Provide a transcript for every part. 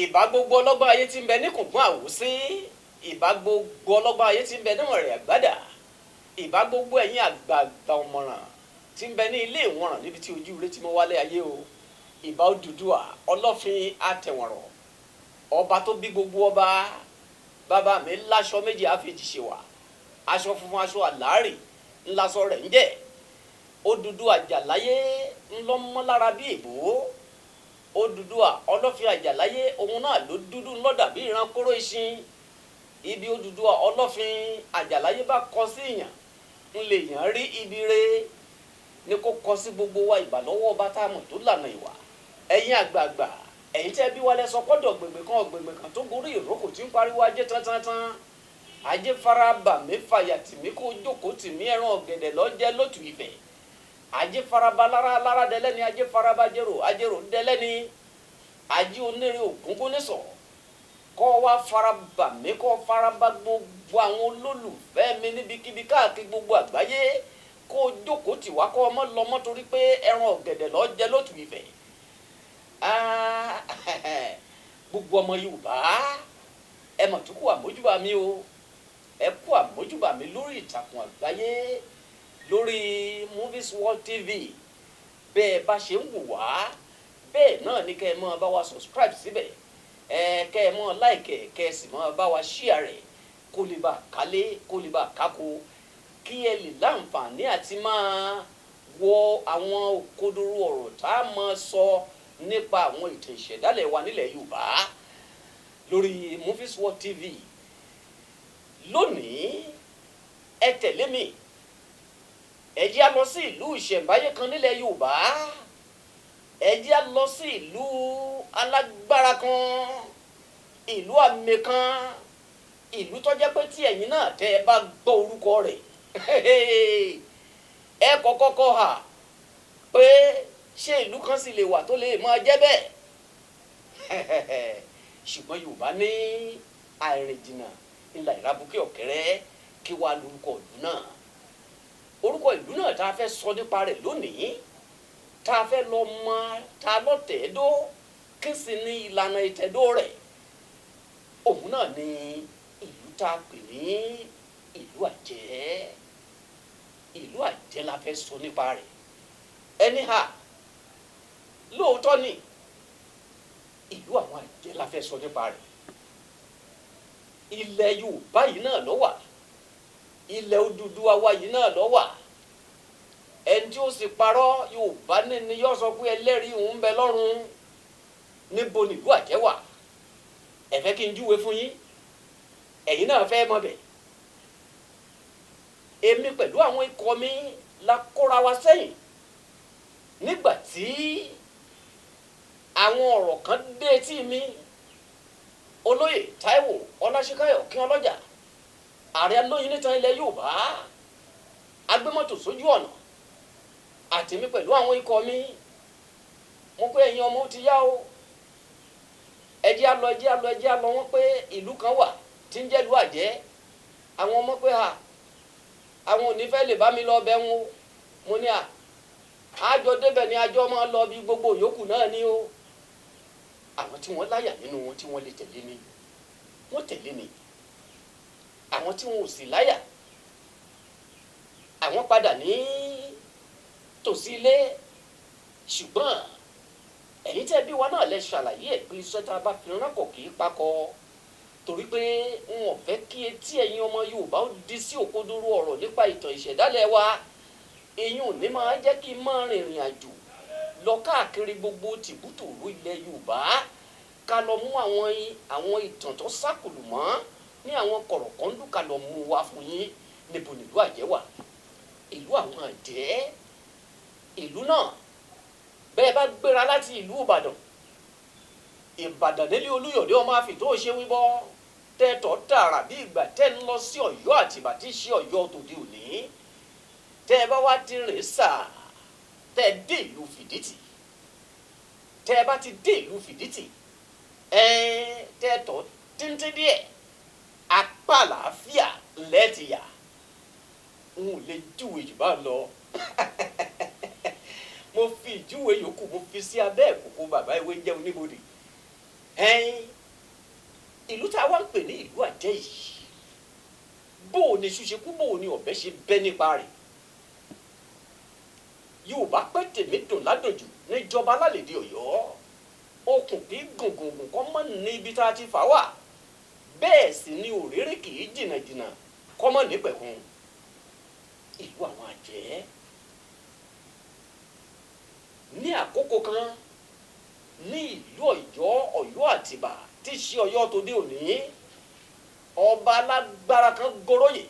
Ìbá gbogbo ọlọ́gbọ́n ayé tí ń bẹ níkùnkùn àwòsí, ìbá gbogbo ọlọ́gbọ́n ayé tí ń bẹ níwọ̀n rẹ̀ àgbàdà, ìbá gbogbo ẹ̀yin àgbààgbà ọ̀mọ̀ràn tí ń bẹ ní ilé ìwọ̀nràn níbi tí ojú rẹ ti mọ́ wálé ayé o. Ìbá Odùduwà ọlọ́fin àtẹ̀wọ̀nrọ̀, ọba tó bí gbogbo ọba. Bàbá mi láṣọ méjì àfẹjì ṣe wà, aṣọ funfun, aṣọ àlárì ńláṣọ rẹ̀ ń jẹ́. Odùduwà Àjàláyé ńlọmọlára bí èbó. Odùduwà ọlọ́fin Àjàláyé òun náà ló dúdú ńlọ́dà bí ìran kóró iṣin. Ibi Odùduwà ọlọ́fin Àjàláyé bá kọ sí èèyàn ńlẹ̀ èèyàn rí ibi re ní kó kọ sí gbogbo wa. Ìbà lọ́wọ́ ọba tá a mọ̀ tó lànà ìwà. Ẹ̀yin àgbààgbà, ẹ̀yin tẹ́ bí wálé sọ pọ́dọ̀ gbègbè kan gbègbè kan tó gorí ìrókò tí ń pariwo ajé tántántan, ajé fara bà mí, fàyà tìmí, kó jókòó tìmí, ẹran ọ̀gẹ̀dẹ̀ lọ́jẹ́ lótú ìfẹ́. Ajé faraba lára lára dẹlẹ́ni, ajé faraba jẹ́rò ajẹ́rò dẹlẹ́ni, ajé onírè ògúngún nísọ̀ kọ́ wá faraba mí, kọ́ faraba gbogbo àwọn olólùfẹ́ mi níbikíbi káàkiri gbogbo àgbáyé, kó jókòó tì wá, kọ́ ọmọ lọ́mọ, torí pé ẹran ọ̀gẹ̀dẹ̀ lọ́jẹ́ lótú ìfẹ́. Gbogbo ọmọ Yorùbá, ẹ mọ̀ tó kú àmójúbà mi o, ẹ kú àmójúbà mi lórí ìtàkùn àgbáyé, lórí Movies World TV. Bẹ́ẹ̀ bá ṣe ń wò wá, bẹ́ẹ̀ náà ni kẹ́ ẹ máa bá wa subscribe síbẹ̀, ẹ kẹ́ ẹ máa like, kẹ́ ẹ sì máa bá wa share rẹ̀ kó lè bá kálé, kó lè bá kákó, kí ẹ lè láǹfààní àti máa wo àwọn òkodoro ọ̀rọ̀ tá a máa sọ nípa àwọn ìtàn ìṣẹ̀dálẹ̀ wa nílẹ̀ Yorùbá lórí Movies World TV. Lónìí, ẹ tẹ̀lé mi, ẹ jẹ́ á lọ sí ìlú ìṣẹ̀ǹbáyé kan nílẹ̀ Yorùbá. Ẹ jẹ́ á lọ sí ìlú alágbára kan, ìlú àmì kan, ìlú tó jẹ́ pé tí ẹ̀yin náà tẹ́ ẹ bá gbọ́ orúkọ rẹ̀, ẹ kọ́kọ́ kọ́ hà pé ṣé ìlú kan sì lè wà tó lè máa jẹ́ bẹ́ẹ̀? Ṣùgbọ́n Yorùbá ní àìrìnjìnà ńlá ìrabùkẹ́ ọ̀kẹ́rẹ́. Kí wàá lórúkọ ìlú náà? Orúkọ ìlú náà tá a fẹ́ sọ nípa rẹ̀ lónìí, tá a fẹ́ lọ mọ ta lọ́tẹ̀ẹ́dó, kí sì ní ìlànà ìtẹ̀dó rẹ̀, òun náà ní ìlú tá a pè ní ìlú àjẹ́. Ìlú àjẹ́ la fẹ́ sọ nípa rẹ̀. Ẹni hà lóòótọ́ ni ìlú àwọn àjẹ́ la fẹ́ sọ nípa rẹ̀. Ilẹ̀ Yorùbá yìí náà ló wà, ilẹ̀ Odùduwà wa yìí náà ló wà. Ẹni tí ó sì parọ́ Yorùbá ní ni yóò sọ pé ẹlẹ́rìí òun ń bẹ lọ́run. Níbo nílùú àjẹ́ wà? Ẹ fẹ́ kí n júwe fún yín? Ẹ̀yin náà fẹ́ mọ̀ bẹ̀. Èmi pẹ̀lú àwọn ikọ̀ mi la kóra wa sẹ́yìn nígbà tí àwọn ọ̀rọ̀ kan dé etí mi. Olóyè Táíwò Ọláṣíkáyọ̀ kí ọlọ́jà, ààrẹ alóyin nítan ilẹ̀ Yorùbá, agbémọ́tò sójú ọ̀nà àtèmi pẹ̀lú àwọn ikọ̀ mi. Mo pé, "Ẹ̀yin ọmọ, ó ti yá o, ẹ jẹ́ á lọ, ẹ jẹ́ á lọ, ẹ jẹ́ á lọ." Wọ́n pé ìlú kan wà tí ń jẹ́ ìlú àjẹ́. Àwọn ọmọ pé ha, àwọn ò ní fẹ́ lè bá mi lọ bẹ̀ wọn. Mo ní à àjọ débẹ̀ ni, àjọ máa lọ bí gbogbo yòókù náà ni o. Àwọn tí wọ́n láyà nínú wọn tí wọ́n lè tẹ̀lé mi, wọ́n tẹ̀lé mi. Àwọn tí wọn ò sì láyà, àwọn padà ní tòsí ilé. Ṣùgbọ́n ẹ̀yin tẹ́ bí wa náà lẹ ṣàlàyé ẹ̀ pé iṣẹ́ tá a bá fi rán kọ̀ kì í pakọ̀, torí pé n ò fẹ́ kí etí ẹ̀yin ọmọ Yorùbá ó di sí òkodoro ọ̀rọ̀ nípa ìtàn ìṣẹ̀dálẹ̀ wa. Eyín ò ní máa jẹ́ kí n máa rìnrìn àjò lọ káàkiri gbogbo tìbútòrò ilẹ̀ Yorùbá, ká lọ mú àwọn ìtàn tó sákòlù mọ́ ní àwọn kọ̀rọ̀kọ́ndù, ká lọ mú wá fún yín. Níbo nílùú àjẹ́ wà? Ìlú àwọn àjẹ́, ìlú náà, bẹ́ẹ̀ bá gbéra láti ìlú Ìbàdàn, Ìbàdàn délé Olúyọ̀dé, ọmọ àfi tó ṣe wíbọ́ tẹ́tọ̀ tààrà bí ìgbà tẹ́ ń lọ sí Ọ̀yọ́ Àtìbà tí í ṣe Ọ̀yọ́ tòde òní. Tẹ́ ẹ bá wá ti rìn sáà, tẹ́ ẹ dé ìlú Fìdítì, tẹ́ ẹ bá ti dé ìlú Fìdítì, ẹ tẹ́tọ̀ tíntín díẹ̀, apá àlàáfíà lẹ́ẹ̀tì yà. N ò lè júwe jù bá lọ. Mo fi ìjúwe yòókù, mo fi sí abẹ́ ìkòkò bàbá ìwé jẹ́ oníbodè. Ẹ̀ẹ́n, ìlú tá a wá ń pè ní ìlú àjẹ́ yìí, bó o ní iṣu ṣe kú, bó o ní ọ̀bẹ ṣe bẹ́ nípa rẹ̀. Yorùbá pẹ́ tèmi dùn ládòjù níjọba alálèdè Ọ̀yọ́. Okùn kì í gùngùngùn kọ́ mọ́ ní ibi tá a ti fà wá, bẹ́ẹ̀ sì ni òréré kì í jìnnàjìnnà kọ́ mọ́ nípẹ̀kun. Ìlú àwọn àjẹ́. Ní àkókò kan ní ìlú Ọ̀yọ́, Ọ̀yọ́ Àtìbà tí í ṣe Ọ̀yọ́ tòde òní, ọba alágbára kan goróyè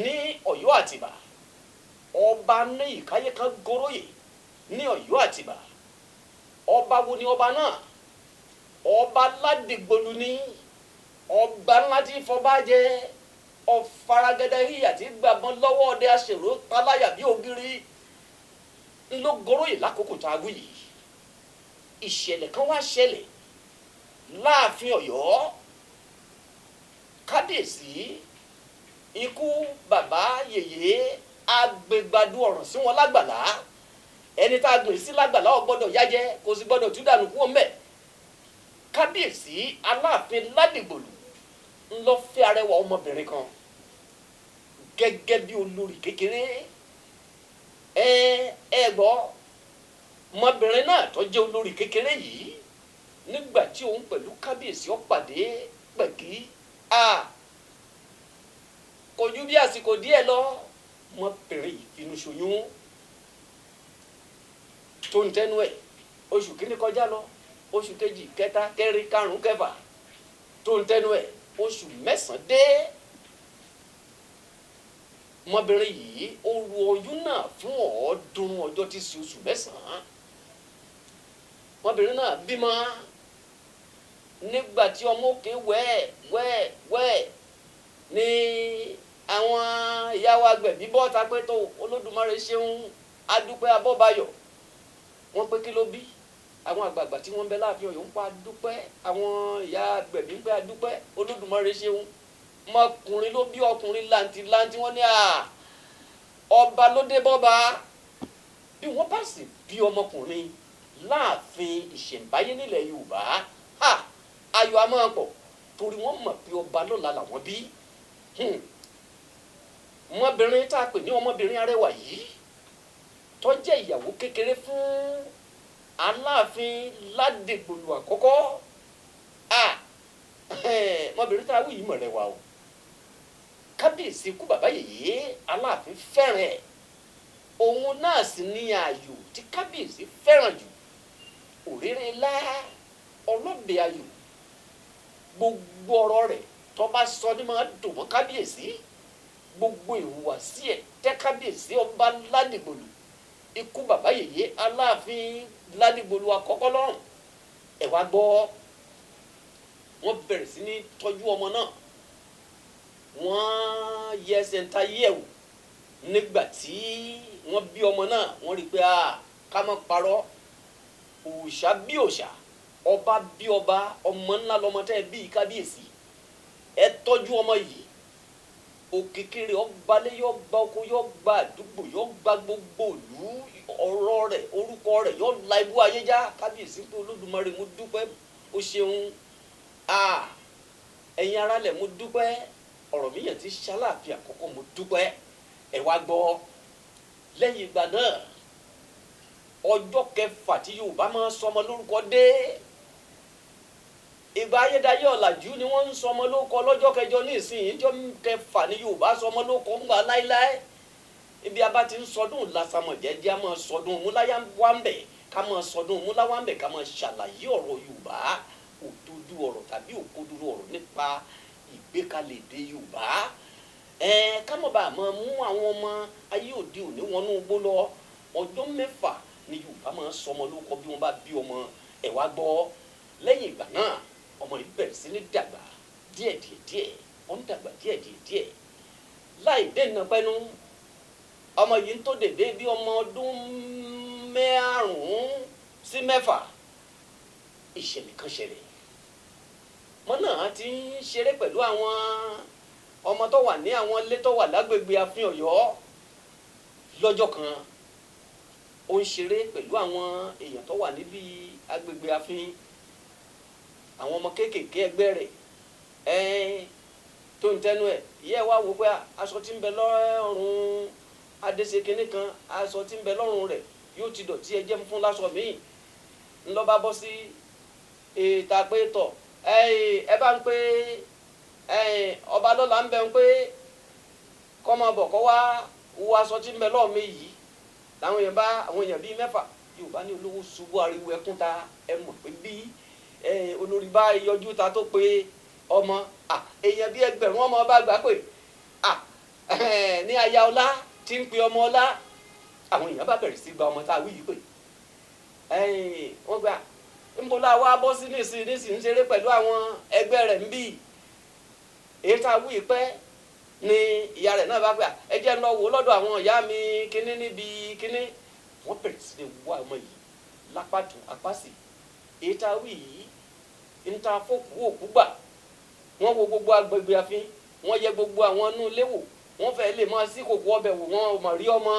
ní Ọ̀yọ́ Àtìbà. Ọba ní ìkáyé kan goróyè ní Ọ̀yọ́ Àtìbà. Ọba wo ni ọba náà? Ọba Ládìgbòlù ni. Ọba ńlá tí fọba jẹ, ọ̀faragẹdẹ híyà tí gbàgbọ́n lọ́wọ́ ọdẹ aṣèrò taláyà bí ògiri ńlọ goróyè lákòókò tá a wí yìí. Ìṣẹ̀lẹ̀ kan wá ṣẹlẹ̀ láàfin Ọ̀yọ́. Kábíyèsí ikú bàbá yèyé agbègbàdo ọ̀ràn sí wọn lágbàlá. Ẹni tá a gbìn sí lágbàlá ò gbọ́dọ̀ yájẹ, kò sì gbọ́dọ̀ tú dànù kú ọmọ ẹ̀. Kábíyèsí Aláàfin Ládìgbòlù ńlọ fẹ́ arẹwà ọmọbìnrin kan gẹ́gẹ́ bí olórí kékeré. Ẹ ẹ gbọ́, ọmọbìnrin náà tó jẹ́ olórí kékeré yìí, nígbà tí òun pẹ̀lú kábíyèsí ó pàdé pẹ̀kí, a kò ju bí àsìkò díẹ̀ lọ, ọmọbìnrin yìí finú ṣoyún tó ń tẹnu ẹ̀. Oṣù kìíní kọjá lọ, oṣù kejì, kẹta, kẹrin, karùn-ún, kẹfà, tó ń tẹnu ẹ̀, oṣù mẹ́sàn-án dé. Ọmọbìnrin yìí ó ru oyún náà fún 300 ọjọ́ tí í ṣe oṣù mẹ́sàn-án. Ọmọbìnrin náà bímọ. Nígbà tí ọmọ òkè wẹ́ẹ̀ wẹ́ẹ̀ wẹ́ẹ̀ ní àwọn ìyá wa gbẹ̀bí bọ́ta pé tó Olódùmarè ṣeun, adúpẹ́ abọ́bayọ̀. Wọ́n pé kí ló bí? Àwọn àgbààgbà tí wọ́n ń bẹ láàfin Ọ̀yọ́ ń pa adúpẹ́, àwọn ìyá gbẹ̀bí ń pẹ́ adúpẹ́ Olódùmarè ṣeun. Ọmọkùnrin ló bí, ọkùnrin làǹtìlanti. Wọ́n ní à ọba ló dé bọ́ba. Bí wọ́n bá sì bí ọmọkùnrin láàfin ìṣẹ̀ǹbáyé nílẹ̀ Yorùbá, ha, ayọ̀ a máa pọ̀ torí wọ́n mọ̀ pé ọba lọ́la làwọn bí. Ọmọbìnrin tá a pè ní ọmọbìnrin arẹwà yìí tó jẹ́ ìyàwó kékeré fún Aláàfin Ládìgbòlù àkọ́kọ́, ọmọbìnrin tá a wí yìí mọ̀ rẹwà o. Kábíyèsí kú bàbá yèyé Aláàfin fẹ́ràn ẹ̀, òun náà sì ní ààyò tí kábíyèsí fẹ́ràn jù. Òréré lá ọlọ́bẹ̀ ayò, gbogbo ọ̀rọ̀ rẹ̀ tó bá sọ ní máa dùn mọ́ kábíyèsí. Gbogbo ìhùwàsí ẹ̀ tẹ́ kábíyèsí ọba Ládìgbòlù ikú bàbá yèyé Aláàfin Ládìgbòlù àkọ́kọ́ lọ́rùn. Ẹ̀ wá gbọ́, wọ́n bẹ̀rẹ̀ sí ní tọ́jú ọmọ náà, wọ́n yẹ ẹsẹ̀ ń ta yẹ̀wò. Nígbà tí wọ́n bí ọmọ náà, wọ́n rí i pé ká má parọ́, òòṣà bí òòṣà, ọba bí ọba, ọmọ ńlá lọmọ tẹ́ ẹ bí kábíyèsí, ẹ tọ́jú ọmọ yìí. Òkìkí rẹ̀ ọbalẹ̀ yọ gba oko, yọ gba àdúgbò, yọ gba gbogbo ìlú. Ọ̀rọ̀ rẹ̀, orúkọ rẹ̀ yọ la ibú ayé já. Kábíyèsí pé Olódùmarè mo dúpẹ́, o ṣeun, ẹ̀yin aráàlẹ̀ mo dúpẹ́, ọ̀rọ̀ mi yẹn ti ṣaláàfin àkọ́kọ́ mo dúpẹ́. Ẹ wá gbọ́, lẹ́yìn ìgbà náà, ọjọ́ kẹfà tí Yorùbá máa ń sọmọ lórúkọ dé. Ìgbà ayédáyé ọ̀làjú ni wọ́n ń sọmọ lórúkọ lọ́jọ́ kẹjọ, ní ìsìn ìjọ kẹfà ni Yorùbá sọmọ lórúkọ ń gbà láéláé. Ibi a bá ti ń sọdún làṣàmọ̀jẹ́ jẹ́ a máa sọdún múláyà wá ń bẹ̀, ká máa sọdún múláwá ń bẹ̀, ká máa ṣàlàyé ọ̀rọ̀ Yorùbá, òdodo ọ̀rọ̀ tàbí òkodoro ọ̀rọ̀ nípa ìgbékalẹ̀ èdè Yorùbá. Ká mọ̀ bá a máa mú àwọn ọmọ ayé òde òní wọnú igbó lọ. Ọjọ́ mẹ́fà ni Yorùbá máa ń sọmọ lórúkọ bí wọ́n bá bí ọmọ. Ẹ̀ wá gbọ́, lẹ́yìn ìgbà náà ọmọ yìí bẹ̀rẹ̀ sí ní dàgbà díẹ̀ díẹ̀ díẹ̀, ó ń dàgbà díẹ̀ díẹ̀ díẹ̀ láì dènà pẹ́nu. Ọmọ yìí ń tó dèdè bí ọmọ ọdún 5 sí 6. Ìṣẹ̀lẹ̀ kan ṣẹlẹ̀. Ọmọ náà ti ń ṣeré pẹ̀lú àwọn ọmọ tó wà ní àwọn ilé tó wà lágbègbè Ààfin Ọ̀yọ́. Lọ́jọ́ kan ó ń ṣeré pẹ̀lú àwọn èèyàn tó wà níbi agbègbè Ààfin. Àwọn ọmọ kéékèèké ẹgbẹ́ rẹ̀ tó ń tẹnu ẹ̀ ìyá ẹ̀ wá wò pé aṣọ tí ń bẹ lọ́rùn Adéṣe kinní kan, aṣọ tí ń bẹ lọ́rùn rẹ̀ yóò ti dọ̀tí, ẹ jẹ́ fún láṣọ míì. Ńlọ́ba bọ́ sí ìta pé tọ̀ ẹ bá ń pé ọba lọ́la ń bẹ ń pé kọ́ máa bọ̀ kọ́ wá wo aṣọ tí ń bẹ lọ́ọ̀ mi yìí. Làwọn èèyàn bá àwọn èèyàn bíi mẹ́fà Yorùbá ní olówó ṣubú ariwo ẹkún ta. Ẹ mọ̀ pé bí olórí bá yọjú ta tó pé ọmọ èèyàn bíi ẹgbẹ̀rún ọmọ bá gbà pé ní aya ọlá tí ń pe ọmọ ọlá. Àwọn èèyàn bá bẹ̀rẹ̀ sí gba ọmọ tá a wí yìí pé wọ́n gbà ńbọ́lá wa bọ́ sí nísìnyí nísìnyí ń ṣeré pẹ̀lú àwọn ẹgbẹ́ rẹ̀ ń bì. Èyí tá a wí pẹ́ ni ìyá rẹ̀ náà bá gbà ẹ jẹ́ ń lọ wò lọ́dọ̀ àwọn ìyá mi kínní níbi kínní. Wọ́n bẹ̀rẹ̀ sí ní wá ọmọ yìí lápàtún apásì. Èyí tá a wí yìí ń ta fókù òkú gbà. Wọ́n wo gbogbo agbègbè àfin, wọ́n yẹ gbogbo àwọn inú ilé wò, wọ́n fẹ́ lè máa sí kòkó ọbẹ̀ wò, wọ́n mọ̀ rí ọmọ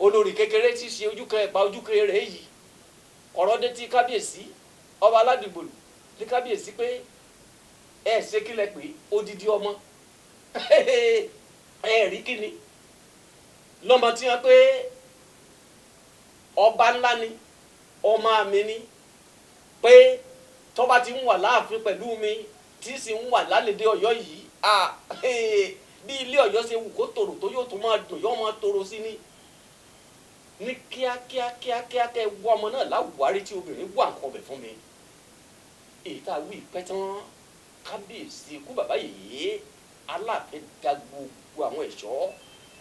olórí kékeré tí ṣe ojú kan ẹ̀pà ojú kan rẹ̀ yìí. Ọ̀rọ̀ dé tí kábíyèsí ọba aládìgbòlù ní kábíyèsí pé ẹ ṣe kílẹ̀ pé odidi ọmọ ẹ rí kíni lọ́mọ tí wọ́n pé ọba ńlá ni ọmọ mi ni, pé tọ́ba ti ń wà láàfin pẹ̀lú mi tí sì ń wà lálẹ́dẹ̀ Ọ̀yọ́ yìí, bí ilé Ọ̀yọ́ ṣe wù kó tòrò tó yóò tún máa dùn, yóò máa tòrò sí ni. Ní kíákíá kíákíá kẹ́ wọ ọmọ náà láwùwárí tí obìnrin wà nǹkan ọbẹ̀ fún mi. Èyí tá a wí pẹ́ tán, kábíyèsí ikú bàbá yìí Aláàfin da gbogbo àwọn ẹ̀ṣọ́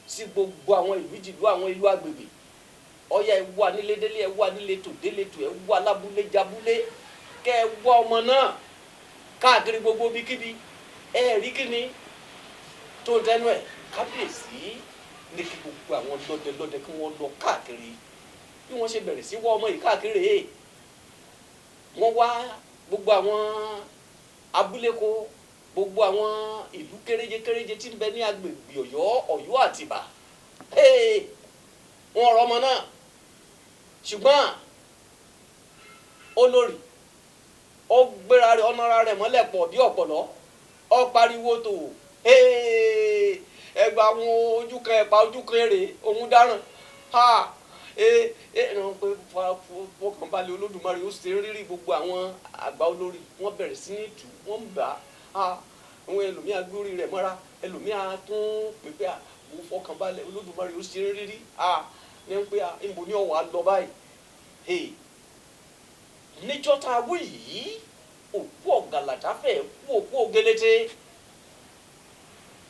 sí gbogbo àwọn ìlú jìlú àwọn ìlú agbègbè. Ọ̀yá ẹ wà nílé délé, ẹ wà nílé tò délé tò, ẹ wà lábúlé jábúlé, kẹ́ ẹ wá ọmọ náà káàkiri gbogbo ibikíbi. Ẹ rí kíni tó dẹnu ẹ kábíyèsí ní kí gbogbo àwọn lọ́dẹ lọ́dẹ kí wọ́n lọ káàkiri. Bí wọ́n ṣe bẹ̀rẹ̀ sí wá ọmọ yìí káàkiri, wọ́n wá gbogbo àwọn abúlé kó gbogbo àwọn ìlú kéréje kéréje tí ń bẹ ní agbègbè Ọ̀yọ́ Ọ̀yọ́ Àtìbà. Wọ́n rọ ọmọ náà, ṣùgbọ́n olórí ó gbéra rẹ̀ ọ̀nàra rẹ̀ mọ́lẹ̀ pọ̀ bí ọ̀pọ̀lọ́, ó pariwo tó ẹgbà àwọn ojú kan ẹ̀pà ojú kan èrè òun dáràn. Ẹ̀ràn pé fọkànbalẹ̀ Olódùmarè ó ṣe rírí. Gbogbo àwọn àgbà olórí wọ́n bẹ̀rẹ̀ sí ní tù wọ́n ń bà á. Àwọn ẹlòmíà gbórí rẹ̀ mọ́ra, ẹlòmíà tún pèpè à mo fọkànbalẹ̀ Olódùmarè ó ṣe rírí. Ní pé níbo ni ọ̀wà lọ báyìí? Níjọ́ tá a wí yìí, òkú ọ̀gàlàtà fẹ́ kú òkú ògélété.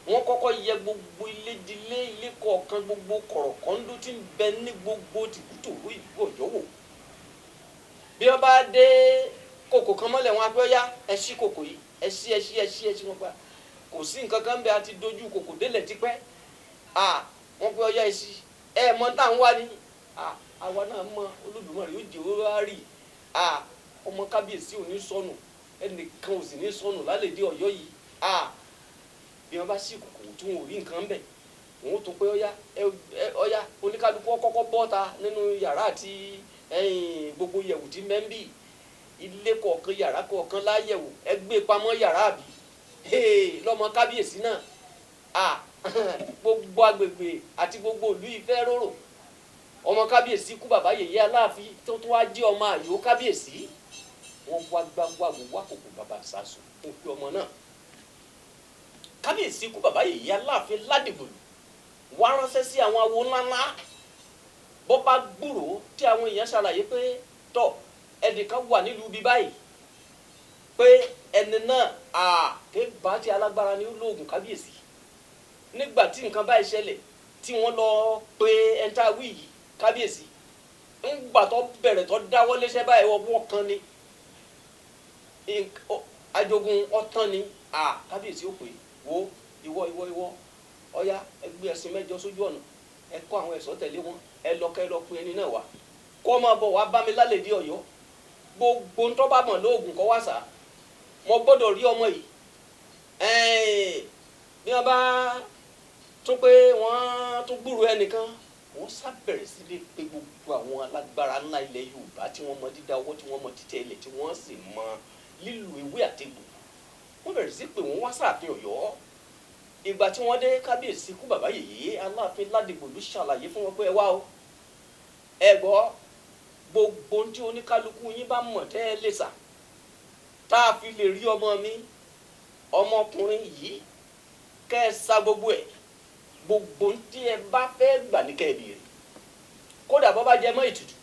Wọ́n kọ́kọ́ yẹ gbogbo ilé dilé ilé kọ̀ọ̀kan, gbogbo kọ̀rọ̀kọ́ndó tí ń bẹ ní gbogbo tìkútòrò ìlú Ọ̀yọ́ wò. Bí wọ́n bá dé kòkò kan mọ́lẹ̀, wọn á pẹ́ ọ̀yá ẹ ṣí kòkò yìí, ẹ ṣí ẹ ṣí ẹ ṣí ẹ ṣí. Wọn pa kò sí nǹkan kan bẹ́ẹ̀, àti dojú kòkò délẹ̀ tipẹ́. Wọ́n pẹ́ ọ̀yá ẹ ṣí, ẹ mọ tá à ń wá ni. Àwa náà mọ Olódùmarè yóò jẹ́ ó rí. Ọmọ kábíyèsí ò ní sọnù, ẹnìkan ò sì ní sọnù lálẹ́dẹ̀ Ọ̀yọ́ yìí. Bí wọ́n bá sì kòkò tí wọn ò rí nǹkan bẹ̀, wọn ó tún pé ọ̀yá ọ̀yá oníkálukú kọ́kọ́ bọ́ta nínú yàrá àti gbogbo yẹ̀wù tí mẹ́ńbì ilé kọ̀ọ̀kan yàrá kọ̀ọ̀kan láyẹ̀wò, ẹ gbé pamọ́ yàrá àbí lọ́mọ kábíyèsí náà. Gbogbo agbègbè àti gbogbo ìlú ìfẹ́ rorò ọmọ kábíyèsí kú bàbá yèyé Aláàfin tó tún wá jẹ́ ọmọ àyò kábíyèsí. Wọ́n wá gbágbá wò wá kòkò bàbá sàṣù òkú ọmọ náà. Kábíyèsí kú bàbá yèyé Aláàfin ládìgbòlù wá ránṣẹ́ sí àwọn awo ńláńlá. Bó bá gbúròó tí àwọn èèyàn ṣàlàyé pé tọ̀ ẹnìkan wà nílùú bí báyìí, pé ẹni náà ké bá ti alágbára ní olóògùn kábíyèsí. Nígbà tí nǹkan báyìí ṣẹlẹ̀ tí wọ́n lọ pé ẹni tá a wí yìí kábíyèsí, ńgbà tó bẹ̀rẹ̀ tó dáwọ́ léṣẹ́ báyìí, ọwọ́ kan ni ajogun ọ̀tán ni. Kábíyèsí ó pè wo ìwọ ìwọ ìwọ ọ̀yá ẹ gbé ẹṣin mẹ́jọ sójú ọ̀nà, ẹ kó àwọn ẹ̀ṣọ́ tẹ̀lé wọn, ẹ lọ kẹ́ lọ pe ẹni náà wá kó máa bọ̀ wá bá mi lálẹ́ dé Ọ̀yọ́. Gbogbo ń tó bá mọ̀ lóògùn kọ́ wá sá, mo gbọ́dọ̀ rí ọmọ yìí. Bí wọ́n bá tún pé wọ́n tún gbúròó ẹnìkan, wọ́n sábẹ̀rẹ̀ sí lè pe gbogbo àwọn alágbára ńlá ilẹ̀ Yorùbá tí wọ́n mọ dídá ọwọ́, tí wọ́n mọ títẹ̀ ilẹ̀, tí wọ́n sì mọ lílo ewé àtegbò. Wọ́n bẹ̀rẹ̀ sí pé wọ́n wá sáàfin Ọ̀yọ́. Ìgbà tí wọ́n dé, kábíyèsí kú bàbá yèyé Aláàfin Ládìgbòlù ṣàlàyé fún wọn pé ẹ wá o, ẹ gbọ́, gbogbo ohun tí oníkálukú yín bá mọ̀ tẹ́ ẹ lè sà tá a fi lè rí ọmọ mi ọmọkùnrin yìí, kẹ́ ẹ sa gbogbo ẹ̀, gbogbo ohun tí ẹ bá fẹ́ gbà ní kẹ́ ẹ béèrè. Kódà bọ́ bá jẹ mọ́ ètùtù,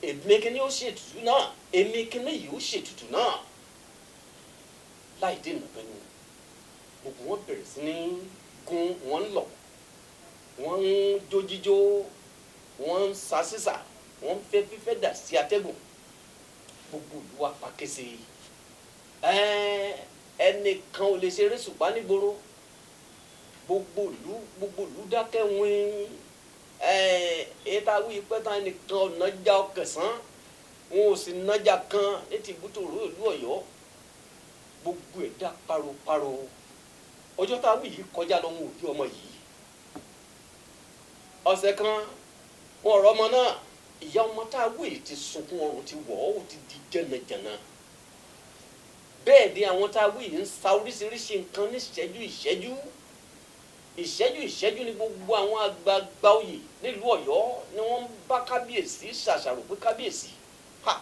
èmi kìíní ó ṣètùtù náà, èmi kìíní yìí ó ṣètùtù náà. Láì dènà pẹ̀lú, gbogbo wọn bẹ̀rẹ̀ sí ní gún, wọn ń lọ, wọn ń jó jíjó, wọn ń sa sísà, wọn ń fẹ́ fífẹ́ dà sí atẹ́gùn. Gbogbo ìlú wa pa kése. Ẹnìkan ò lè ṣeré ṣùpá nígboro. Gbogbo ìlú dákẹ́ wín. Ètò àwí pẹ́ tán, ẹnìkan ọ̀nà já ọkẹsàn, wọn ò sì nájà kan ní ti ìbútòrò ìlú Ọ̀yọ́. Gbogbo ẹ̀ dá paropáro. Ọjọ́ tá a wí yìí kọjá lọ, wọn ò rí ọmọ yìí. Ọ̀sẹ̀ kan, wọn ọ̀rọ̀ ọmọ náà. Ìyá ọmọ tá a wí yìí ti sunkún, ọrùn ti wọ̀ ọ́, ó ti di jẹ̀nàjẹ̀nà. Bẹ́ẹ̀ ni àwọn tá a wí yìí ń sa oríṣiríṣi nǹkan ní ìṣẹ́jú ìṣẹ́jú, ìṣẹ́jú ìṣẹ́jú ni gbogbo àwọn àgbààgbà oyè nílùú Ọ̀yọ́ ni wọ́n ń bá kábíyèsí ṣàṣàrò pé, kábíyèsí, ha,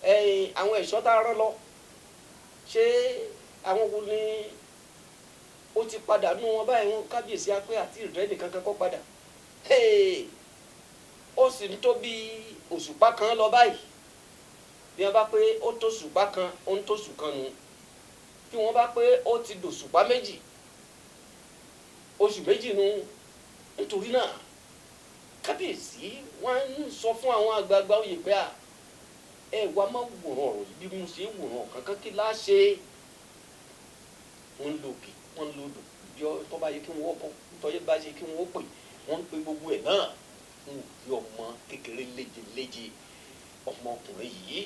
ẹ̀yìn àwọn ẹ̀ṣọ́ tá a rán lọ, ṣé àwọn wo ni ó ti padà nú wọn báyìí? Wọn kábíyèsí apẹ́ àti ìrẹ́ nìkan kan kọ́ padà. Ó sì ń tó bí òṣùpá kan lọ báyìí. Bí wọ́n bá pé ó tó òṣùpá kan, ó ń tó oṣù kan nù. Bí wọ́n bá pé ó ti dòṣùpá 2, oṣù 2 nu. Nítorí náà, kábíyèsí wọ́n ń sọ fún àwọn àgbààgbà oyè pé à ẹ wá má wòran ọ̀rọ̀ yìí bí mo ṣe wòran kankan, kí láá ṣe? Wọ́n ń lo òkè, wọ́n ń lo odò, bí tó bá yẹ kí wọ́n bọ́, tó bá yẹ kí wọ́n pè, wọ́n ń pe gbogbo ẹ̀ náà. Ń rí ọmọ kékeré léje léje ọmọkùnrin yìí.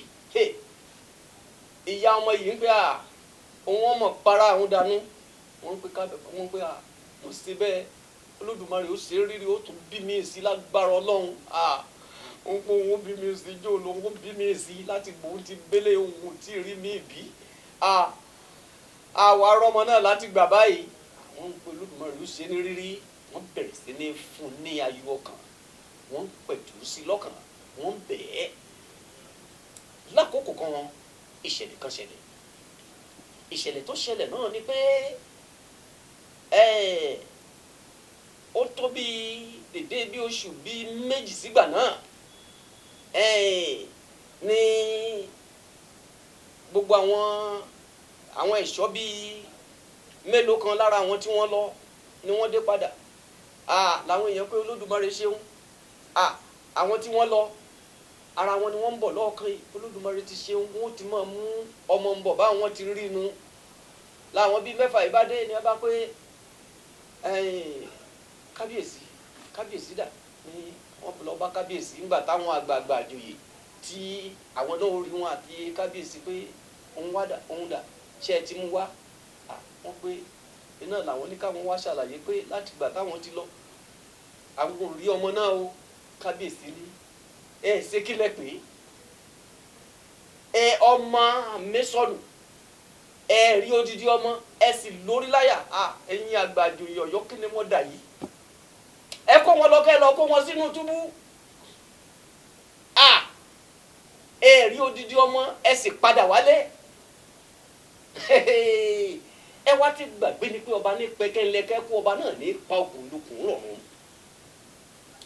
Ìyá ọmọ yìí ń pè à òun ọmọ para àwọn dànù. Wọ́n ń pè kábẹ̀, wọ́n ń pè à mo ṣe bẹ́ẹ̀, Olódùmarè ó ṣe é rírí, ó tún bí mi sí lágbára Ọlọ́run. À òun pé òun bí mi sí jó lòun ó bí mi sí láti gbòun ti bélé, òun tí ì rí mi bí à àwa arọ́mọ náà láti gbà báyìí. Wọ́n ń pe Olódùmarè ó ṣe ní rírí. Wọ́n bẹ̀rẹ̀ sí ní fún ní ayọ̀ ọkàn, wọ́n ń pẹ̀tù sí lọ́kàn, wọ́n ń bẹ̀ ẹ́. Lákòókò kan, ìṣẹ̀lẹ̀ kan ṣẹlẹ̀. Ìṣẹ̀lẹ̀ tó ṣẹlẹ̀ náà ni pé ó tó bí dédé bí oṣù bíi 2 sígbà náà ní gbogbo àwọn ẹ̀ṣọ́ bíi mélòó kan lára àwọn tí wọ́n lọ ni wọ́n dé padà. Làwọn èèyàn pé Olódùmarè ṣeun, àwọn tí wọ́n lọ, ara wọn ni wọ́n ń bọ̀ lọ́ọ̀kan yìí. Olódùmarè ti ṣeun, wọ́n ti máa mú ọmọ ń bọ̀ báwọn ti rí inú. Làwọn bíi 6 ìbádé ni wọ́n bá pé, kábíyèsí, kábíyèsí dà? Ní wọ́n lọ bá kábíyèsí. Nígbà táwọn àgbààgbà àjòyè tí àwọn náà rí wọn àti kábíyèsí pé òun wá dà, òun dà, ṣé ẹ ti mú wá? Wọ́n pé iná làwọn ní káwọn wá ṣàlàyé pé láti gbà táwọn ti lọ, àwọn ò rí ọmọ náà o. Kábíyèsí ní ẹ ṣe kílẹ̀ pé ẹ ọmọ mi sọnù, ẹ rí odidi ọmọ, ẹ sì lórí láyà. Ẹ̀yin àgbà àjòyè Ọ̀yọ́, kí ni wọ́n dà yìí? Ẹ kó wọn lọ, kẹ́ ẹ lọ kó wọn sínú túbú. Ẹ rí odidi ọmọ, ẹ sì padà wálé. Ẹ wá ti gbàgbé ni pé ọba ní pẹkẹńlẹkẹ kó ọba náà ní pa okùn lukùn rọrùn.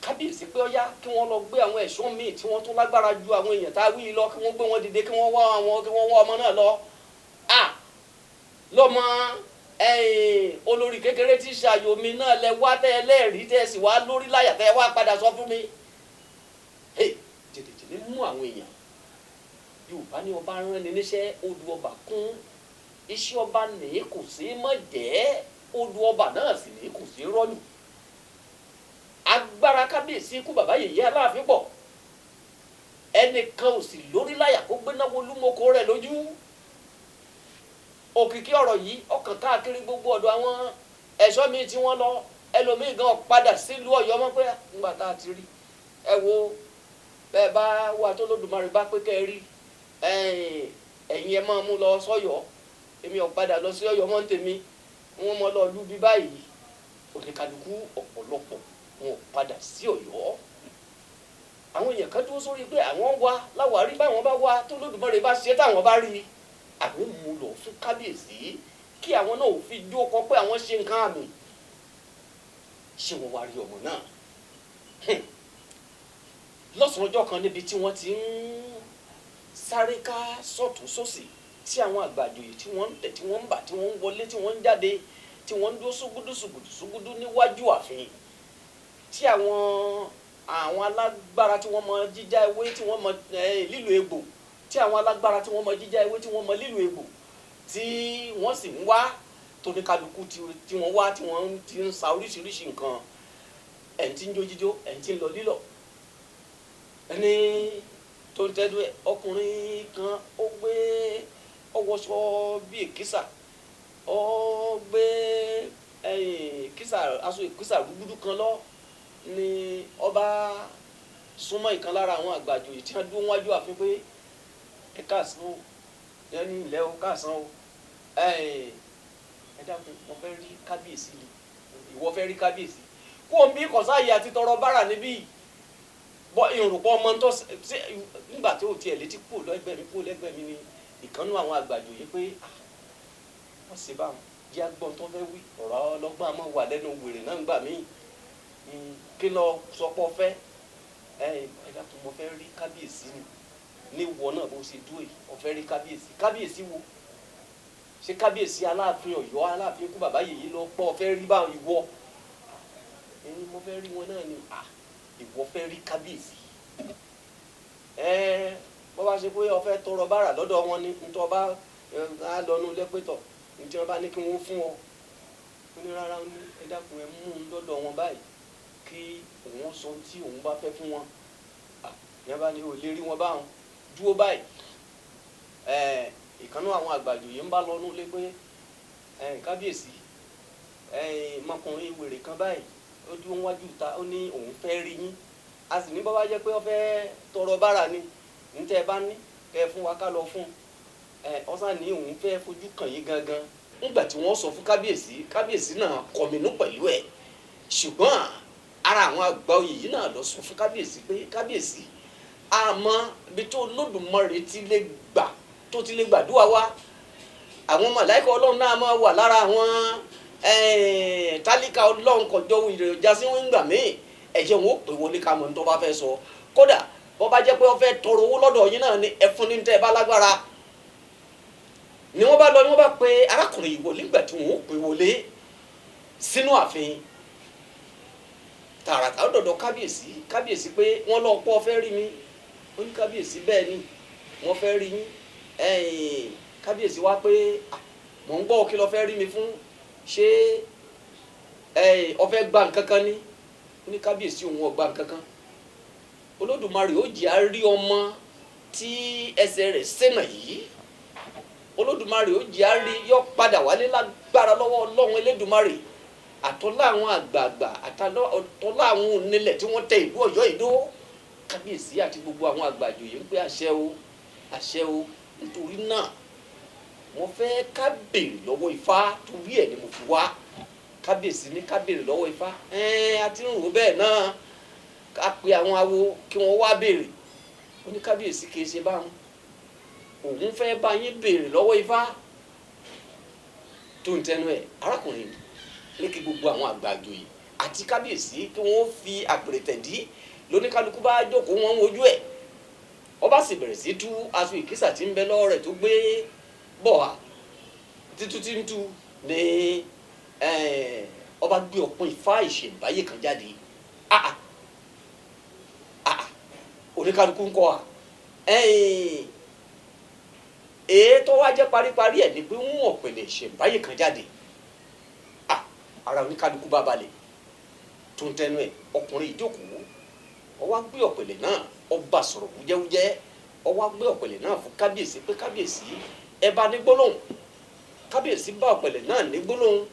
Kábíyèsí pé ọyá, kí wọ́n lọ gbé àwọn ẹ̀ṣọ́ míì tí wọ́n tún lágbára ju àwọn èèyàn tá a wí lọ, kí wọ́n gbé wọn dìde, kí wọ́n wá àwọn, kí wọ́n wá ọmọ náà lọ. Lọ́mọ olórí kékeré tí ṣàyò mi náà lẹ wá tẹ́ ẹ lẹ́ẹ̀rí, tẹ́ ẹ sì wá lórí láyà tẹ́ ẹ wá padà sọ fún mi. Jìnnìjìnnì mú àwọn èèyàn. Yorùbá ní ọba rán ni níṣẹ́, odò ọba kún. Iṣẹ́ ọba ní kò sí mọ̀ jẹ́, odò ọba náà sì ní kò sí rọ́ọ̀lù. Agbára kábíyèsí ikú bàbá yèyé Aláàfin pọ̀, ẹnìkan ò sì lórí láyà kó gbéná wolúmọkọ rẹ̀ lójú. Òkìkí ọ̀rọ̀ yìí ọkàn káàkiri gbogbo ọ̀dọ̀ àwọn ẹ̀ṣọ́ mi tí wọ́n lọ. Ẹlòmíì gan padà sílùú Ọ̀yọ́ mọ́ pé ńgbà tá a ti rí ẹ wo bẹ́ẹ̀ bá wà tó Lódùmarè bá pé kẹ́ ẹ rí. Ẹ̀yin ẹ máa mú lọ sọ́yọ́, èmi ò padà lọ sí Ọ̀yọ́ mọ́ ń tèmi, wọ́n mọ́ lọ lú bí báyìí. Oníkálukú ọ̀pọ̀lọpọ̀ wọn ò padà sí Ọ̀yọ́. Àwọn èèyàn kan dúró sórí pé àwọn wá láwárí, báwọn bá wá tó Olódùmarè bá ṣe táwọn bá rí, àwọn mú lọ fún kábíyèsí kí àwọn náà ò fi jó kọ pé àwọn ṣe nǹkan àmì. Ṣé wọ́n wá rí ọmọ náà? Lọ́sàn-án ọjọ́ kan níbi tí wọ́n ti ń sáré ká sọ́tún sósì, tí àwọn àgbàjòyè tí wọ́n ń tẹ̀, tí wọ́n ń bà, tí wọ́n ń wọlé, tí wọ́n ń jáde, tí wọ́n ń dúró ṣúgúdú ṣùgùdù ṣúgúdú níwájú ààfin, tí àwọn alágbára tí wọ́n mọ jíjá ewé, tí wọ́n mọ lílo egbò, tí àwọn alágbára tí wọ́n mọ jíjá ewé, tí wọ́n mọ lílo egbò, tí wọ́n sì ń wá tóníkálukú tí wọ́n wá, tí wọ́n ti ń sa oríṣiríṣi nǹkan, ẹ̀ ń tí ń jó jíjó, ẹ̀ ń tí ń lọ lílọ̀. Ẹni tó ń tẹ́jú ẹ̀, ọkùnrin kan ó gbé ọwọ́sọ bí èkísà, ó gbé kísà, aṣọ èkísà rúgúdú kan lọ, ni ọba súnmọ́ ìkan lára àwọn àgbàjòyè tí wọ́n dúró wájú ààfin pé ẹ káàsán o, ẹ ní ilẹ̀ o, káàsán o, ẹ dákun, mo fẹ́ rí kábíyèsí ni. Ìwọ fẹ́ rí kábíyèsí? Kó o bí kọ̀sáyé àti tọrọ bárà níbí bọ́ ìrùpọ̀ ọmọ tó ṣe nígbà tí o tiẹ̀ létí kúrò lẹ́gbẹ̀ẹ́ mi, kúrò lẹ́gbẹ̀ẹ́ mi ni ìkànnú àwọn àgbàjòyè pé wọ́n ṣe báwọn jẹ́ agbọ́n tó fẹ́ wí ọ̀rọ̀ ọlọ́gbọ́n àmọ́ wà lẹ́nu wèrè náà ń gbà míì. Kí lọ sọpọ̀ fẹ́? Ẹ dákun, mo fẹ́ rí kábíyèsí ni. Ní wọ náà bó ṣe dúró yìí, mo fẹ́ rí kábíyèsí. Kábíyèsí wo? Ṣé kábíyèsí Aláàfin Ọ̀yọ́, Aláàfin kú bàbá yèyí lọ pọ̀ fẹ́ rí báwọn? Ìwọ ẹni mo fẹ́ rí wọn náà ni. Ìwọ fẹ́ rí kábíyèsí? Ẹ bó bá ṣe pé o fẹ́ tọrọ bárà lọ́dọ̀ wọn ni, ntọ́ bá á lọ́nu lẹ́pẹ̀tọ̀ ntí wọ́n bá ní kí wọ́n fún ọ. Ó ní rárá, ó ní ẹ dákun, ẹ mú un lọ́dọ̀ wọn báyìí kí òun sọ tí òun bá fẹ́ fún wọn. Ìyẹn bá ní o lè rí wọn báwọn dúró báyìí. Ìkànnú àwọn àgbàjòyè ń bá lọ́nu lé pé kábíyèsí, ọmọkùnrin wèrè kan báyìí ó dúró wájú ta, ó ní òun fẹ́ rí yín, a sì ní bó bá jẹ́ pé ó fẹ́ tọrọ bárà ni, ní tẹ́ ẹ bá ní kẹ́ ẹ fún wa ká lọ fún ẹ, ọ̀sán ní òun fẹ́ fojú kàn yín gangan. Nígbà tí wọ́n sọ fún kábíyèsí, kábíyèsí náà kọminú pẹ̀lú ẹ̀, ṣùgbọ́n ara àwọn àgbà oyè yìí náà lọ sọ fún kábíyèsí pé kábíyèsí, àmọ́ ibi tó Olódùmarè ti lè gbà tó ti lè gbàdúrà wa, àwọn màláíkà Ọlọ́run náà máa wà lára àwọn tálíkà Ọlọ́run kọjọ ìròjà sí wọn gbà míì, ẹ̀jẹ̀ wọn ó pè wọlé ká mọ̀ ní tó bá fẹ́ sọ. Kódà bó bá jẹ́ pé wọ́n fẹ́ tọrọ owó lọ́dọ̀ yín náà ni, ẹ fún ní tẹ́ ẹ bá lágbára. Ni wọ́n bá lọ, ni wọ́n bá pe arákùnrin yìí wọlé. Nígbà tí wọ́n ó pè wọlé sínú ààfin tààràtà dọ̀dọ̀ kábíyèsí, kábíyèsí pé wọ́n lọ pọ́ fẹ́ rí mi. Ó ní kábíyèsí bẹ́ẹ̀ ni wọ́n fẹ́ rí yín. Kábíyèsí wá pé mò ń gbọ́, kí lọ fẹ́ rí mi fún? Ṣé ó fẹ́ gba nǹkan kan ni? Ó ní kábíyèsí òun ò gba nǹkan kan. Olódùmarè ó jẹ́ á rí ọmọ tí ẹsẹ̀ rẹ̀ sẹ́nà yìí, Olódùmarè ó jẹ́ á rí, yọ padà wálé lágbára lọ́wọ́ Ọlọ́run Elédùmarè, àtọ́lá àwọn àgbààgbà, àtọ́lá àwọn onílẹ̀ tí wọ́n tẹ ìlú Ọ̀yọ́ ìdó. Kábíyèsí àti gbogbo àwọn àgbàjòyè ń pé àṣẹ o, àṣẹ o. Nítorí náà wọ́n fẹ́ ká béèrè lọ́wọ́ Ifá, torí ẹ̀ ni mo fi wá. Kábíyèsí ní ká béèrè lọ́wọ́ Ifá. A ti ń rò bẹ́ẹ̀ náà, ká pe àwọn awo kí wọ́n wá béèrè. Ó ní kábíyèsí kì í ṣe báwọn, òun fẹ́ bá yín béèrè lọ́wọ́ Ifá. Tó ń tẹnu ẹ̀ arákùnrin ní kí gbogbo àwọn àgbàjòyè àti kábíyèsí kí wọ́n fi àpèrè tẹ̀dí. Lóníkálukú bá jókòó, wọn wojú ẹ̀, ọba sì bẹ̀rẹ̀ sí tú aṣọ ìkísà tí ń bẹ lọ́wọ́ rẹ̀ tó gbé bọ̀ wá. Títú tí ń tú ní ọba gbé ọpọ́n Ifá ìṣẹ̀ǹbáyé kan jáde. Oníkálukú ń kọ́ wa. Èyí tó wá jẹ́ paríparí ẹ̀ ni pé wọ́n ọ̀pẹ̀lẹ̀ ìṣẹ̀ǹbáyé kan jáde. Ara oníkálukú bá balẹ̀. Tó ń tẹnu ẹ̀ ọkùnrin ìjókòó, ó wá gbé ọ̀pẹ̀lẹ̀ náà, ọba sọ̀rọ̀ wújẹ́wújẹ́, ó wá gbé ọ̀pẹ̀lẹ̀ náà fún kábíyèsí pé kábíyèsí ẹ bá ní gbólóhùn. Kábíyèsí bá ọ̀pẹ̀lẹ̀ náà ní gbólóhùn.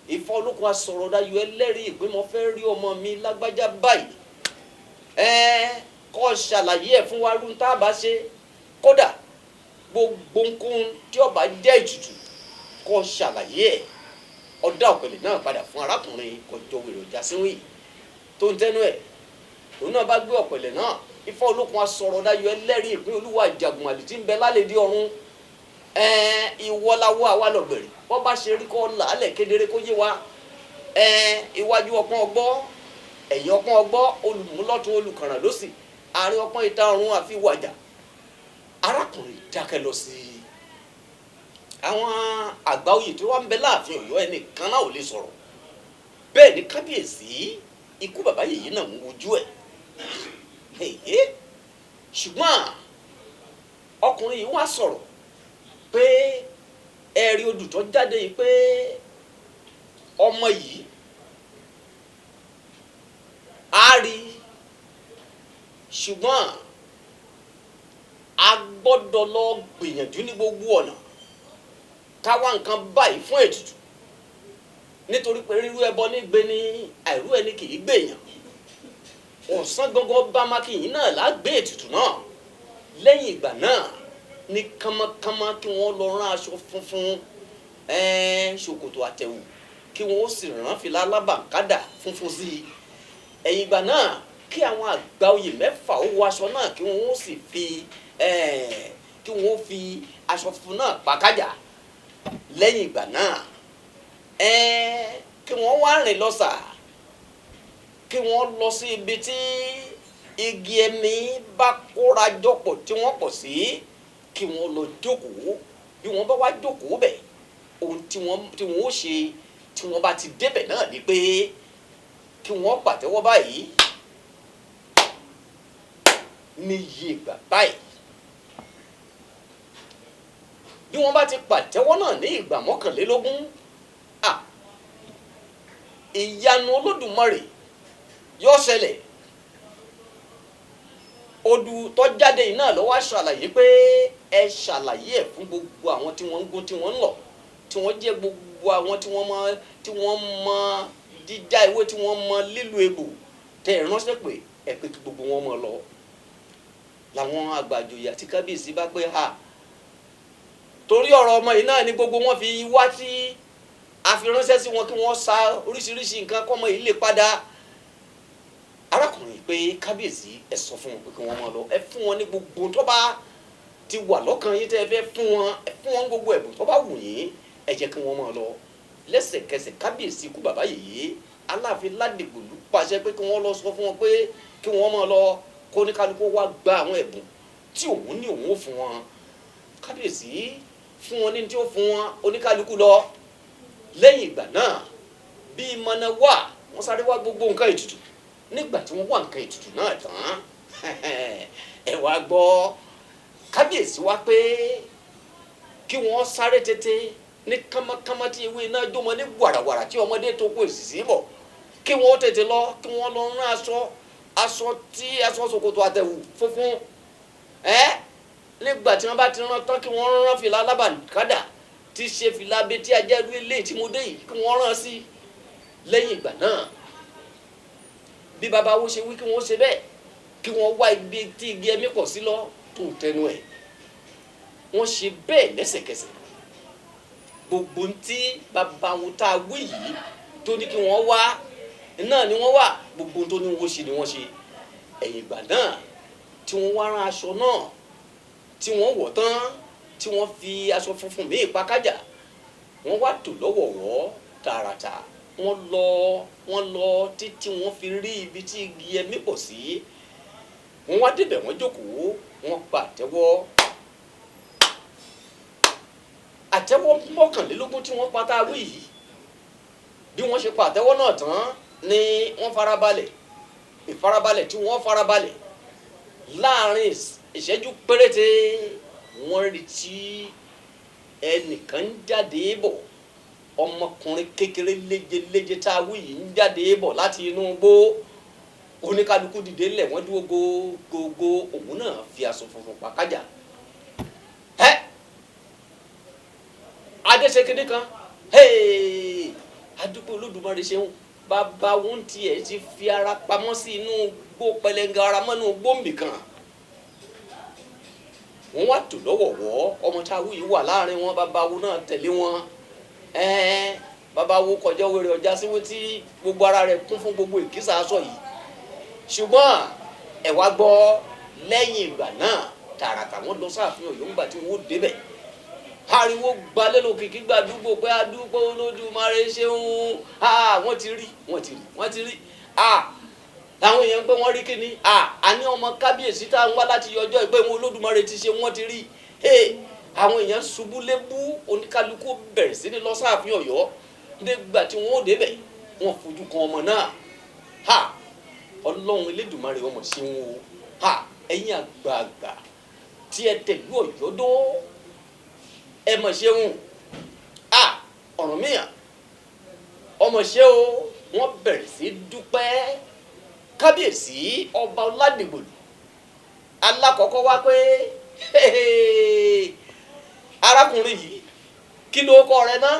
Ifá Olókun asọ̀rọ̀ dayọ̀ ẹlẹ́rìí pé mo fẹ́ rí ọmọ mi lágbájá báyìí, ẹ kọ́ ṣàlàyé ẹ̀ fún wa rú tá a bá ṣe. Kódà Gbogbo nǹkan tí ó bá jẹ́ ètùtù kó ṣàlàyé ẹ̀. Ó dá ọ̀pẹ̀lẹ̀ náà padà fún arákùnrin kọjọ wèrè ọjà síwìn tó ń tẹnu ẹ̀. Òun náà bá gbé ọ̀pẹ̀lẹ̀ náà. Ifá Olókun asọ̀rọ̀ dayọ̀ ẹlẹ́rìí ìpín olúwa ìjàgùn àlè tí ń bẹ lálẹ́dí ọ̀run. Ìwọ lawọ́ àwa lọ̀gbẹ̀rẹ̀, bọ́ bá ṣe rí kọ́ làálẹ̀ kedere kó yé wa. Iwájú ọpọ́n ọgbọ́, ẹ̀yìn ọpọ́n ọgbọ́, olùmúlọ́tún olùkànràn lọ́sì, àárín ọpọ́n ìta ọ̀run àfi wàjà. Arákùnrin dákẹ́ lọ sí i. Àwọn àgbà oyè tí wọ́n ń bẹ láàfin Ọ̀yọ́ ẹnìkan náà ò lè sọ̀rọ̀. Bẹ́ẹ̀ ni kábíyèsí ikú bàbá yèyí náà ń wojú ẹ̀. Ṣùgbọ́n ọkùnrin yìí wá sọ̀rọ̀ pé ẹ̀rí odù tó jáde yìí pé ọmọ yìí á rí, ṣùgbọ́n a gbọ́dọ̀ lọ gbìyànjú ní gbogbo ọ̀nà ká wá nǹkan báyìí fún ètùtù, nítorí pé rírú ẹbọ ní gbé ní àìrú ẹni kì í gbèyàn. Ọ̀sán gangan bá mákìyìn náà lágbé ètùtù náà. Lẹ́yìn ìgbà náà ní kánmọ́kánmọ́ kí wọ́n lọ rán aṣọ funfun, ṣòkòtò àtẹ̀wù, kí wọ́n sì rán fìlà alábàkádà funfun sí i. Ẹ̀yìn ìgbà náà kí àwọn àgbà oyè mẹ́fà ó wọ aṣọ náà, kí wọ́n sì fi kí wọ́n fi aṣọ funfun náà pa kájà. Lẹ́yìn ìgbà náà kí wọ́n wá rìn lọ sà, kí wọ́n lọ sí ibi tí igi ẹ̀mí bá kóra jọpọ̀ tí wọ́n pọ̀ sí, kí wọ́n lọ jókòó. Bí wọ́n bá wá jókòó bẹ̀, ohun tí wọ́n ó ṣe tí wọ́n bá ti débẹ̀ náà ni pé kí wọ́n pàtẹ́wọ́ báyìí ní iye ìgbà báyìí. Bí wọ́n bá ti pàtẹ́wọ́ náà ní ìgbà 21, ìyanu Olódùmarè yóò ṣẹlẹ̀. Odù tó jáde yìí náà ló wá ṣàlàyé pé ẹ ṣàlàyé ẹ̀ fún gbogbo àwọn tí wọ́n ń gún, tí wọ́n ń lọ, tí wọ́n jẹ́ gbogbo àwọn tí wọ́n mọ dídá ewé, tí wọ́n mọ lílo egbò, tẹ́ ẹ ránṣẹ́ pé ẹ pé kí gbogbo wọn mọ̀ lọ. Làwọn àgbàjòyè àti kábíyèsí bá pé ha, torí ọ̀rọ̀ ọmọ yìí náà ni gbogbo wọn fi wá tí a fi ránṣẹ́ sí wọn kí wọ́n sa oríṣiríṣi nǹkan kọ́mọ yìí lè padà. Arákùnrin pé kábíyèsí ẹ sọ fún wọn pé kí wọ́n máa lọ, ẹ fún wọn ní gbogbo tó bá ti wà lọ́kàn yín tẹ́ ẹ fẹ́ fún wọn, ẹ fún wọn gbogbo ẹ̀bùn tó bá wù yín, ẹ jẹ́ kí wọ́n máa lọ. Lẹ́sẹ̀kẹsẹ̀ kábíyèsí ikú bàbá yèyé Aláàfin Ládìgbòlù pàṣẹ pé kí wọ́n lọ sọ fún wọn pé kí wọ́n máa lọ, kó ní kálukú wá gba àwọn ẹ̀bùn tí òun ní òun ó fún wọn. Kábíyèsí fún wọn ní tí ó fún wọn, oníkálukú lọ. Lẹ́yìn ìgbà náà bíi mọ̀nà wà, wọ́n sáré wá gbogbo nǹkan ètùtù. Nígbà tí wọ́n wá nǹkan ètùtù náà tán, ẹ wá gbọ́, kábíyèsí wá pé kí wọ́n sáré tètè ní kánmọ́kánmọ́ tí ewé náà jómọ ní wàràwàrà tí ọmọdé tó kó èsì bọ̀, kí wọ́n tètè lọ, kí wọ́n lọ rán aṣọ tí aṣọ ṣòkòtò àtẹ̀wù funfun. Nígbà tí wọ́n bá ti rán tán, kí wọ́n rán fìlà alábàkádà tí ṣe fìlà abetí ajẹ́rú ilé tí mo dé yìí, kí wọ́n rán sí. Lẹ́yìn ìgbà náà bí bàbá wo ṣe wí kí wọ́n ṣe bẹ́ẹ̀, kí wọ́n wá ibi tí igi ẹ̀mí pọ̀ sí lọ tó tẹnu ẹ̀. Wọ́n ṣe bẹ́ẹ̀ lẹ́sẹ̀kẹsẹ̀. Gbogbo ntí bàbá wọn tá a wí yìí tó ní kí wọ́n wá náà ni wọ́n wà, gbogbo tó ní wọ́n ṣe ni wọ́n ṣe. Ẹ̀yìn ìgbà náà tí wọ́n wá rán aṣọ náà tí wọ́n wọ̀ tán, tí wọ́n fi aṣọ funfun míì pa kájà, wọ́n wá tò lọ́wọ̀ọ̀wọ́ tààràtà. Wọ́n lọ títí wọ́n fi rí ibi tí igi ẹ̀mí pọ̀ sí. Wọ́n wá débẹ̀, wọ́n jókòó, wọ́n pa àtẹ́wọ́. Àtẹ́wọ́ 21 tí wọ́n pa tá a wí yìí, bí wọ́n ṣe pa àtẹ́wọ́ náà tán ni wọ́n farabalẹ̀. Ìfarabalẹ̀ tí wọ́n farabalẹ̀ láàrin ìṣẹ́jú péréte, wọ́n rí tí ẹnìkan ń jáde bọ̀, ọmọkùnrin kékeré léjeléje tá a wí yìí ń jáde bọ̀ láti inú igbó. Oníkálukú dìde ńlẹ̀, wọ́n dúró gógógó, òun náà fi aṣọ funfun pa kájà. Adéṣe kínní kan, adúpẹ́ Olódùmarè ṣeun, bàbá wọn tiẹ̀ ti fi ara pamọ́ sí inú igbó pẹlẹngà ara mọ́nú gbòǹbì kan. Wọ́n wá tò lọ́wọ̀wọ́. Ọmọ tá a wí yìí wà láàrin wọn, babawo náà tẹ̀lé wọn. Babawo kọjá wèrè ọjà síwé tí gbogbo ara rẹ̀ kún fún gbogbo ìkísà aṣọ yìí. Ṣùgbọ́n ẹ wá gbọ́, lẹ́yìn ìgbà náà tààràtà wọ́n lọ sáàfin Ọ̀yọ́. Ńgbà tí wọ́n débẹ̀, ariwo gbalẹ̀ lókìkí gbàdúgbò pé adúgbò Olódùmarè ṣeun, wọ́n ti rí, wọ́n ti rí, wọ́n ti rí. Àwọn èèyàn pé wọ́n rí kíni? Àní ọmọ kábíyèsí tá à ń wá láti yọjọ́ ìpè wọn, Olódùmarè ti ṣe, wọ́n ti rí. Àwọn èèyàn ṣubú lébú, oníkálukú bẹ̀rẹ̀ sí ní lọ sáàfin Ọ̀yọ́. Nígbà tí wọ́n ó débẹ̀, wọ́n fojú kan ọmọ náà. Ha, Ọlọ́run Elédùmarè, ọmọ ṣeun o. Ha, ẹ̀yin àgbààgbà tí ẹ tẹ̀lú Ọ̀yọ́ dó, ẹ mọ̀ ṣeun. Ha, Ọ̀rànmíyàn ọmọ ṣe o. Wọ́n bẹ̀rẹ̀ sí dúpẹ́. Kábíyèsí Ọba Ọládìgbòlù alákọ̀ọ́kọ́ wá pé, arákùnrin yìí, kí ló kọ rẹ náà?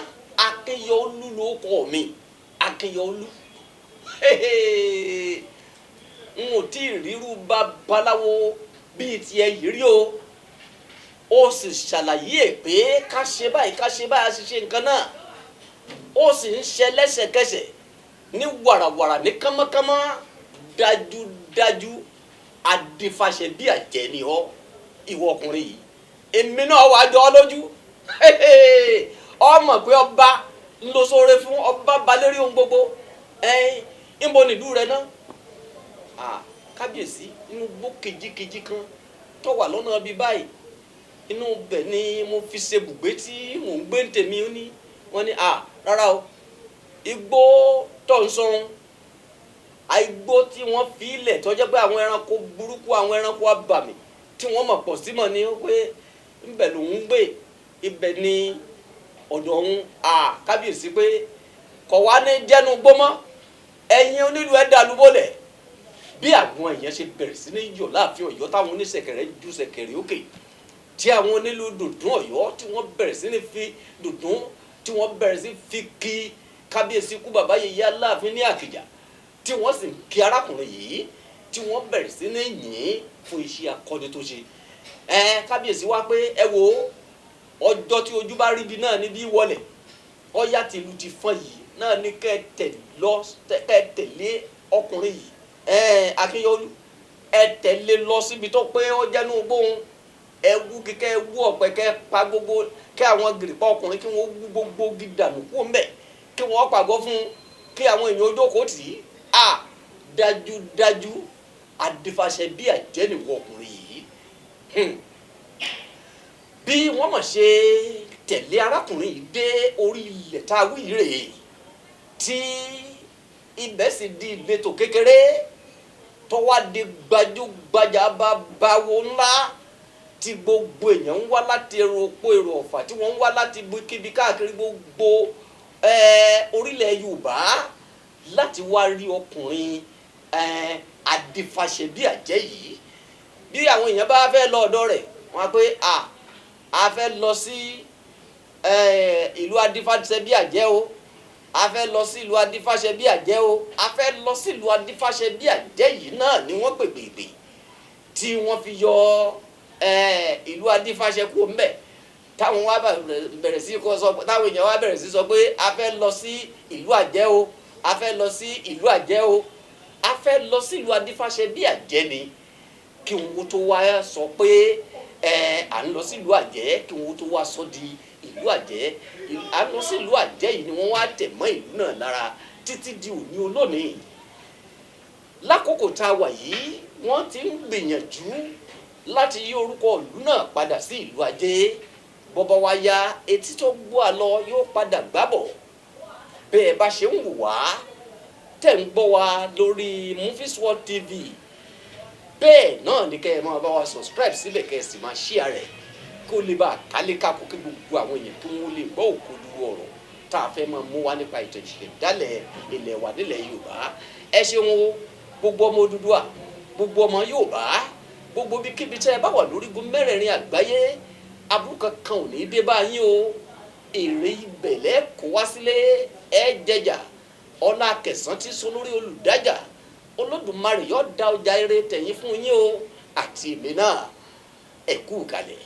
Akínyọ̀ọ́lù ló kọ mi. Akínyọ̀ọ́lù, n ò tí ì ríru babaláwo bíi tiẹ̀ yìí rí o. Ó sì ṣàlàyé ẹ̀ pé ká ṣe báyìí, ká ṣe báyìí, a sì ṣe nǹkan náà, ó sì ń ṣe lẹ́sẹ̀kẹsẹ̀, ní wàràwàrà, ní kánmọ́kánmọ́. Dájúdájú, adífàṣẹ bí àjẹ́ ni ọ́, ìwọ ọkùnrin yìí. Èmi náà wàá jọ ọ́ lójú. Ọmọ pé ọba ń lọ sóore fún ọba balẹ̀rí ohun gbogbo. Ẹ̀ẹ́n, níbo nílùú rẹ náà? Kábíyèsí, inú gbó kejìkejì kan tó wà lọ́nà bíi báyìí, inú bẹ̀ ni mo fi ṣe bùgbé tí mò ń gbé ń tèmi. Ó ní wọ́n ní rárá o, igbó tó ń sọ̀run, igbó tí wọ́n fi ilẹ̀ tó jẹ́ pé àwọn ẹranko burúkú, àwọn ẹranko abàmì tí wọ́n mọ̀ pọ̀ símọ̀ ni, pé ńbẹ̀ lòún ń gbé, ibẹ̀ ni ọ̀dọ̀ òun. Kábíyèsí pé kọ̀ wá ní jẹ́nu gbómọ́, ẹ̀yin onílù ẹ̀ dàlúbọ̀lẹ̀. Bí àwọn èèyàn ṣe bẹ̀rẹ̀ sí ní yọ̀ láàfin Ọ̀yọ́, táwọn oníṣẹ̀kẹ̀rẹ̀ ju ṣẹ̀kẹ̀rẹ̀ òkè, tí àwọn onílù dùndún Ọ̀yọ́ tí wọ́n bẹ̀rẹ̀ sí ní fi dùndún, tí wọ́n bẹ̀rẹ̀ sí fi kí kábíyèsí kú bàbá yèyé Aláàfin ní Àkìjà, tí wọ́n sì ń kí arákùnrin yìí, tí wọ́n bẹ̀rẹ̀ sí ní yìn fún iṣẹ́ akọni tó ṣe. Ẹ kábíyèsí wá pé, ẹ wo, ọjọ́ tí ojú bá ríbi náà níbí wọlé, ọyá tìlú ti fọ́n yìí náà ní kẹ́ tẹ̀ lọ, kẹ́ tẹ̀lé ọkùnrin yìí, ẹ Akínyọ̀lú, ẹ tẹ̀lé lọ síbi tó pé ó jẹ́nu gbóhùn. Ẹ wú kíkẹ́, ẹ wú ọ̀pẹ, kẹ́ pa gbogbo, kẹ́ àwọn gìrìpá ọkùnrin kí wọ́n wú gbogbo gidànù kú mbẹ̀, kí wọ́n pàgọ́ fún un, kí àwọn èèyàn ojókòó tì í. À dájúdájú, adífàṣẹ bí àjẹnìwọ ọkùnrin yìí. Bí wọ́n mọ̀ ṣe tẹ̀lé arákùnrin yìí dé orí ilẹ̀ tá a wí rèé, tí ibẹ̀ sì di ìletò kékeré tó wá di gbajúgbajà babawo ńlá tí gbogbo èèyàn ń wá láti èrò òpó, èrò ọ̀fà, tí wọ́n ń wá láti kíbi káàkiri gbogbo orílẹ̀ Yorùbá láti wá rí ọkùnrin adífàṣẹ bí àjẹ́ yìí. Bí àwọn èèyàn bá fẹ́ lọ ọ̀dọ̀ rẹ̀, wọ́n á pé a fẹ́ lọ sí ìlú adífàṣẹ bí àjẹ́ o, a fẹ́ lọ sí ìlú adífàṣẹ bí àjẹ́ o, a fẹ́ lọ sí ìlú adífàṣẹ bí àjẹ́ yìí náà ni wọ́n pèpèpè tí wọ́n fi yọ ìlú adífàṣẹ kúrò ńbẹ̀, táwọn wá bẹ̀rẹ̀ sí kọ́ sọ, táwọn èèyàn wá bẹ̀rẹ̀ sí sọ pé a fẹ́ lọ sí ìlú àjẹ́ o, a fẹ́ lọ sí ìlú àjẹ́ o, a fẹ́ lọ sí ìlú adífàṣẹ bí àjẹ́ ni, kí wọn tó wá sọ pé à ń lọ sí ìlú àjẹ́, kí wọn tó wá sọ di ìlú àjẹ́. À ń lọ sí ìlú àjẹ́ yìí ni wọ́n wá tẹ̀ mọ́ ìlú náà lára títí di òní olónìí. Lákòókò tá a wà yìí, wọ́n ti ń gbìyànjú láti yí orúkọ ìlú náà padà sí ìlú ajé. Bọ́bá wa ya etí tó gbọ́ àlọ́ yóò padà gbábọ̀. Bẹ́ẹ̀ bá ṣe ń wò wá, tẹ̀ ń gbọ́ wa lórí Mufis World TV, bẹ́ẹ̀ náà ni kẹ́ ẹ máa bá wa subscribe síbẹ̀, kẹ́ ẹ sì máa share rẹ̀ kó lè bá a kálé kákó, kí gbogbo àwọn èèyàn kí wọ́n lè gbọ́ òkodoro ọ̀rọ̀ tá a fẹ́ máa mú wá nípa ìtàn ìṣẹ̀dálẹ̀ ilẹ̀ wa nílẹ̀ Yorùbá. Ẹ ṣeun o, gbogbo ọmọ Odùduwà, gbogbo ọmọ Yorùbá, gbogbo ibikíbi tẹ́ ẹ bá wà lórígun mẹ́rẹ̀ẹ̀rin àgbáyé, aburú kankan ò ní dé bá yín o. Èrè ibẹ̀lẹ̀ kó wá sílé, ẹ jẹjà ọlá kẹsàn-án tí so lórí olùdájà. Olódùmarè yóò dá ọjà eré tẹ̀yìn fún yín o, àti èmi náà. Ẹ kú kalẹ̀.